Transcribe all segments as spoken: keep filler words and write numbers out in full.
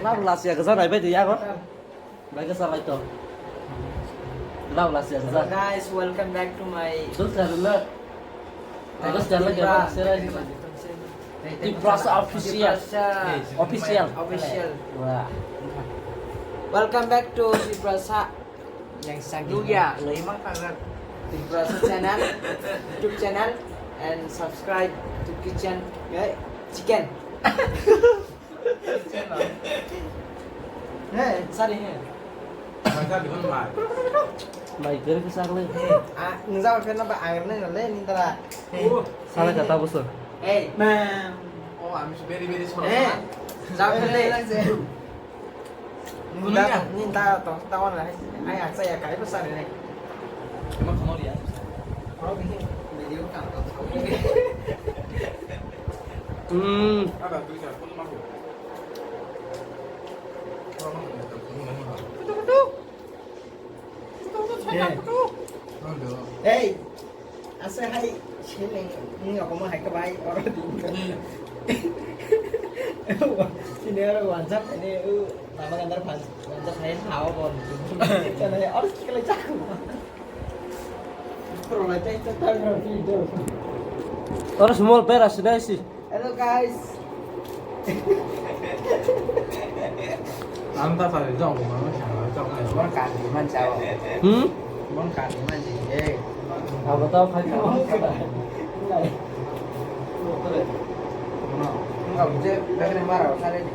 Labu lasia kwsa naibai de yago. Bai kwsa lai to. Labu lasia kwsa. Hello guys, welcome back to my Dos channel na. Dos channel ke Tiprasa. Tiprasa official. Tiprasa Official. Official. Wah. Welcome back to Tiprasa. Yang sang Luya, lo ima kagar. Tiprasa channel, YouTube channel, and subscribe to kitchen, eh, chicken. Hey, sorry, hey. Mai gari ke sakle. Ah, nungsa ba kena ba agar nai le ni tara. Hey. Sala kata bosor. Hey. Ma'am. Oh, I'm very, very sorry. Hey. Jao kena le. Ninda, ninda to, ta wan lai. Ai, ang saya kai ko sa re. Emang kamu lihat? Video kan to. Hmm. Ada tu kan, pun mau. Hey. Asa hai sini ni aku mau hai ke bai orang di. Sini orang WhatsApp ini, uh, nama kan terpas. Wajak hai hawa bon. Chana ya, harus kikilai chaku. Pro lai chai chai tang ro video. Oro small bear asina isi. Hello guys. Ang ta sa jong ko ma sa jong ai. Mon kan di man sao. Hmm? Mon kan di man di. Eh. Abo tao khai ka. Enggak, je, dah kena marah, sana di.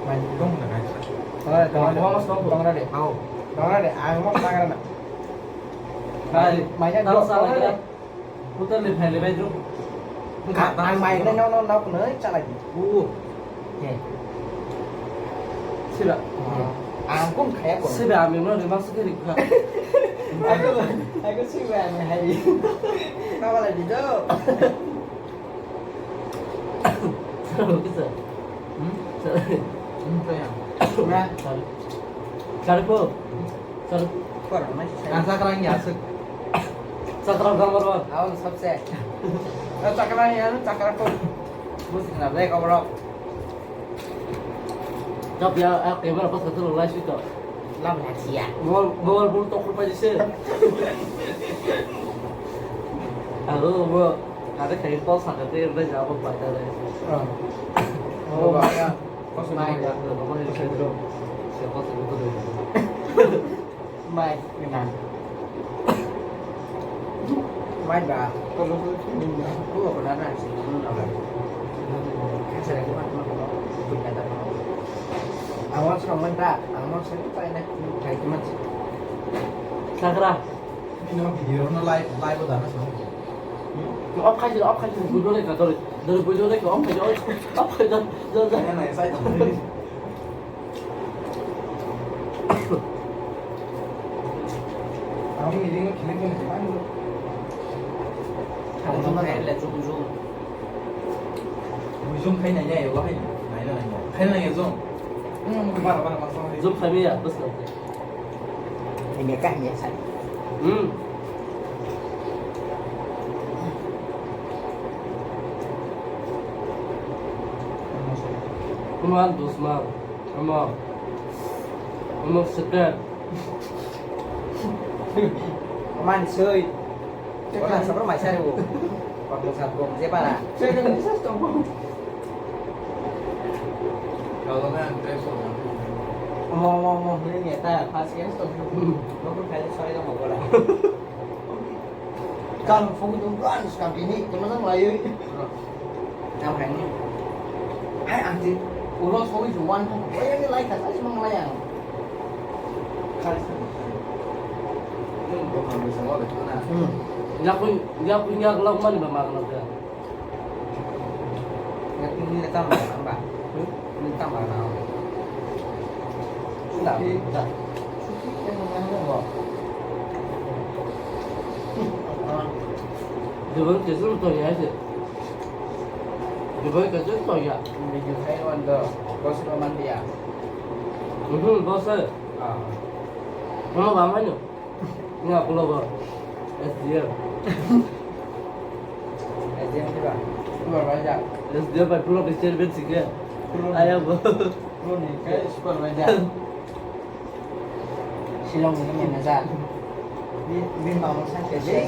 Mai dong na kai. Oi, dong na. Dong na de. Mau. Dong na de. Ang mau dong na. Mai, mai ya dong na de. Putar le phai le bai dong. Ang mai na no no no no chala di. Uh. He. Siba. Ang kum khaya ko. Siba ami no de mas ke ri kha. Aku, aku siba ami hari. Kawala di do. Kisa. Hmm? Hmm, kaya. Na. Sari. Sari po. Sari. Kor, mai sari. Asa kerang ya, asik. Sakra gambar wan. Awal sabse. Sakra ya, sakra po. Musik na, dai kau bro. Kap ya, ah, camera pas kata lo live itu. Lam na cia. Mobile, mobile phone tokol pa jese. Aduh, bro. Ada kayak pos ada tuh yang udah jawab baca deh. Oh. Oh, ya. Pas mai. Ya, lo kau yang sedro. Siapa sedro tuh? Mai, nang. Mai ba, ko lo ko ni na, ko ko na na si no na ba. Kan sa ko ma ko ko ko ka ta ko. Awang sa man ta, awang sa ko pa na, kai ko ma. Sakra. Ni no video no live, live da na sa. Off khai, off khai, video le ka dole, dole video le ka off khai, off khai, dole, dole. Na na sa. Ang ni ding kini kini kini. Ang ni ding le zoom zoom. Zoom khai nai nai, wahai nai nai nai. Khai nai zoom. Hmm, bara bara bara. Zoom khai ya, bas kar. Ini kah ni sa. Hmm. Kuman dusman. Omo. Omo sedan. Oman soi. Ora sabro mai sari bo. Waktu sabro je para. Soi kan bisa stop. Kalau kan telepon. Omo omo omo ini ya ta pas ya stop. Lo pun kali soi kamu bola. Kan phone tu kan sekarang ini cuma sang layu. Tam hai ni. Ai ang ti ulo soi ju wan thang. Oi ni lai ka sai mang lai ang. Hmm. Yakui yakui yak lak man ba mak lak ya. Yakui ni tam ba ba. Hmm? Ni tam ba na. Sudah. Sudah. Jebel kesel to ya se. Jebel kesel to ya. Video saya wan do. Bos ko man dia. Mhm, bos. Ah. Kamu apa mana? Nga pulo bo. S D M. S D M khe ba? Supervisor. S D M bai pulo ni chairman si khe. Pulo ni. Ayang bo. Pulo ni khe supervisor. Shillong ni manager. Bi, bi mama sa khe je.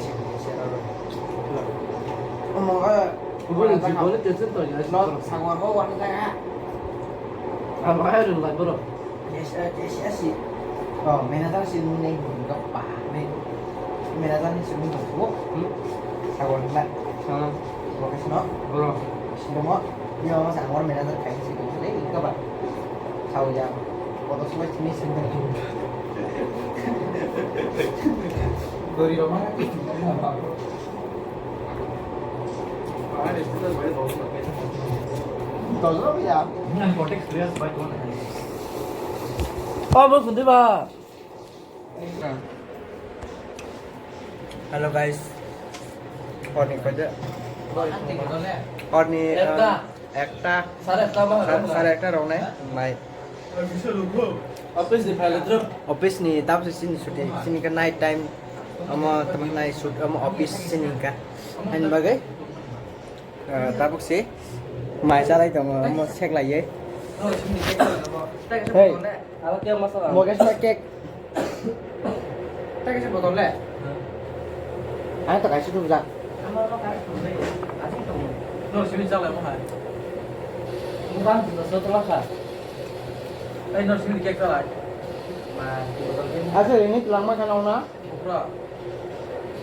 Omo ga. Kubun ni jibon ni tension to ya. Lo sangwar ho wan ka ya. Ang ayang lai bro. Yes, eh, yes, yes, si. Oh, manager si nung neng hingga pa, ne. Manager ni si nung hingga. Hmm? Sabo hingga. Sana. Location no? Bro. Si dong. Dia mama sa angor manager kai si dong. Dei hingga ba. Sabo ya. Foto semua sini sini. Dori roma. Dojro ya. Nang kotek serius bai kon. Oh, bro, kundi ba? Hello guys. Horni koi de. Horni, ekta. Ekta. Sare ekta ba. Sare ekta rok nai. Mai. Office ni file dro. Office ni tap se sini suti. Sini ka night time. Amo teman nai shoot amo office sini ka. Hen bagai. Ah, tabuk si mai chalai tongo, omo sek lai ye. Hey, moge sa cake. Tei kaisa botol le. Ang to kaisa dubjak. No, simi chalai mo hai. Ei, no, simi cake chalai. Asa ini tulang makan na. Bro.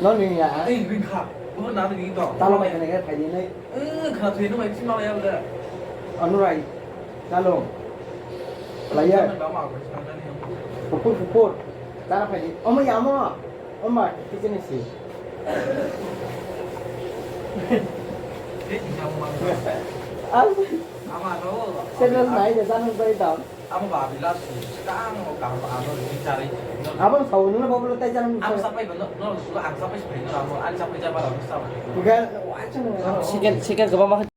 No ni ya. Ei, ring kha. Bo na ring to. Talo mai kene phai di nai. Eh, kha thwi no mai chima ya le. Anurai. Talo. Player. Ba ma ko sa na ni. Pupur pupur. Tara phai di. Omo ya mo. Oma kitchen si. Eh, ya mo. As. Ama no. Channel nai de channel bai dam. Amo ba abi last ni, kang o kang o ano ni chari. Abo sao nuna babu lo tai jang. Amo sapai ba no, no, suga ang sapai sapai no, amo ang sapai jaba amo sapai. Bukan, wajang. Second, second kebang banget.